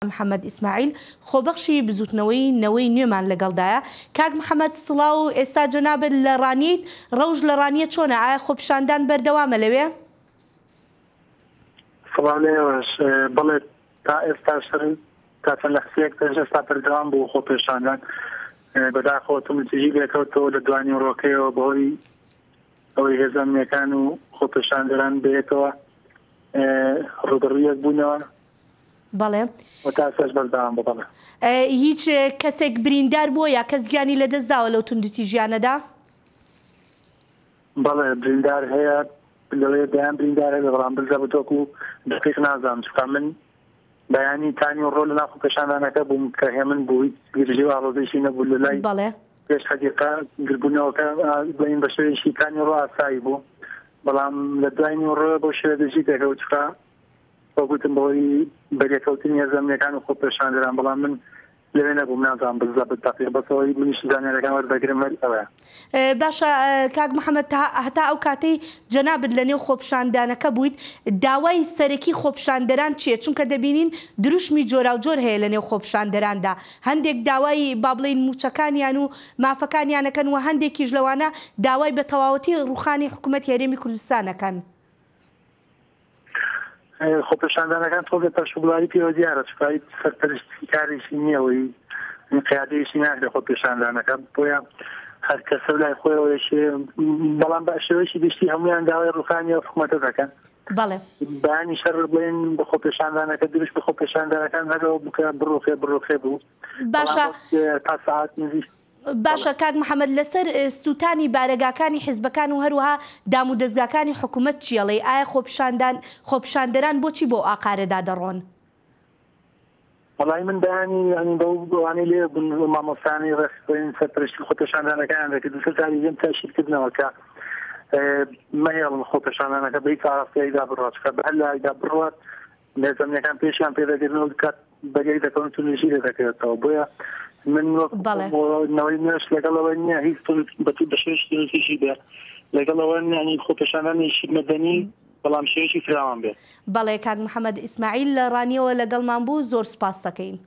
محەمەد ئیسماعیل خۆبەخشی بزوتنەوەی نەوەی نوێمان لەگەڵدایە. کاک محەمەد سڵاو، ئێستا جەنابت لە ڕانیەیت، ڕەوش لە ڕانیە چۆنە، ئایا خۆپیشاندان بەردەوامە لەوێ؟ سڵاو لە ئێوەش، بەڵێ تا ئێستاش هەر تا چەند لەحزەیەک پێش ئێستا بەردەوام بوو خۆپێشاندان، بەداخەوە توندوتیژی لێکەوتەوە لە دوانیوەڕۆکەیەوە بەهۆی ئەوەی هێزە ئەمنیەکان و خۆپێشاندەران بەیەکەوە ڕووبەڕووی یەک بوونەوە. بەڵێ. و تا ئێستاش بەردەوام بوو بەڵێ. هیچ کەسێک بریندار بووە یا کەس گیانی لەدەست داوە لەو توندوتیژیانەدا؟ بەڵێ بریندار هەیە لەوێ دەیان بریندار هەیە بەڵام بزەبت وەکو دقیق نازانم چونکە من بەیانی تا نیوەڕۆ لە ناو خۆپێشاندانەکە بووم کە هێمن بوو هیچ گرژی و ئاڵۆزیشی نەبوو لە لای بەڵێ. پێش حەدیقە گربوونەوەکە بڵێین بە شێوەیەکی تا نیوەڕۆ ئاسایی بوو بەڵام لە دوای نیوەڕۆ بەو شێوە گرژی پێکەوت چونکە وەک وتم بەهۆی بەرێکەوتنی هێزە ئەمنیەکان و خۆپێشاندەران بەڵام من لەوێ نەبووم نازانم بزەبت دەقیق بەس ئەوەی منیش زانیاریەکان وەردەگرم هەر ئەوەیە. باشە کاک محمد هەتا ئەو کاتەی جەنابت لە نێو خۆپیشاندانەکە بوویت داوای سەرەکی خۆپیشاندەران چیە چونکە دەبینین دروشمی جۆراوجۆر هەیە لە نێو خۆپیشاندەراندا هەندێک داوای با بڵێین موچەکانیان و مافەکانیان ئەکەن وە هەندێکیش لەوانە داوای بە تەواوەتی ڕوخانی حکومەتی هەرێمی کوردستان ئەکەن. خۆپێشاندانەکان تۆزێ پەرشوبڵاوی پێوە دیارە چونکە هیچ سەرپەرشتیکارێکی نییە و قیادەیەکی ناکرێت خۆپێشاندانەکە بۆیە هەر کەسە لای خۆیەوە یەکێ بەڵام بە شێوەیەکی گشتی هەمویان داوای ڕوخانی ئەو حکومەتە دەکەن. بەڵێ. بەیانی شەڕ بڵێن بە خۆپێشاندانەکە دروش بە خۆپێشاندانەکان هەرەوە بکە بڕوخێ بڕوخێ بوو. باشە. تا سەعات نزیک باشە کاک محمد لەسەر سوتانی بارەگاکانی حیزبەکان و هەروەها دامودەزگاکانی حکومەت چی ئەڵێی ئایا خۆپیشاندان خۆپیشاندەران بۆچی بەو ئاقارەدا دەڕۆن؟ وەڵایی من بەیانی یانی بەو ئەوانەی لێ بوون و مامۆستایانی ڕێکخستن سەرپەرشتی خۆپێشاندانەکەیان دەکرد دوو سێ جاری لێم تەئشیر کردنەوە کە مەهێڵن خۆپێشاندانەکە بە هیچ ئاراستەیەکدا بڕوات چونکە بە هەر لایەکدا بڕوات هێزە ئەمنیەکان پێشیان پێ دەگرن و کات بەریەک دەکەون توندوتیژی لێ دەکەوێتەوە بۆیە من وەک بەڵێ. نەوەی نوێش لەگەڵ ئەوە نییە هیچ بە بە شێوەیەکی توندوتیژی بێ لەگەڵ ئەوە یانی خۆپێشاندانێکی مەدەنی بەڵام شێوەیەکی فراوان بێت. بەڵێ کاک محەمەد ئیسماعیل لە ڕانیەوە لەگەڵمان بوو زۆر سوپاستەکەین.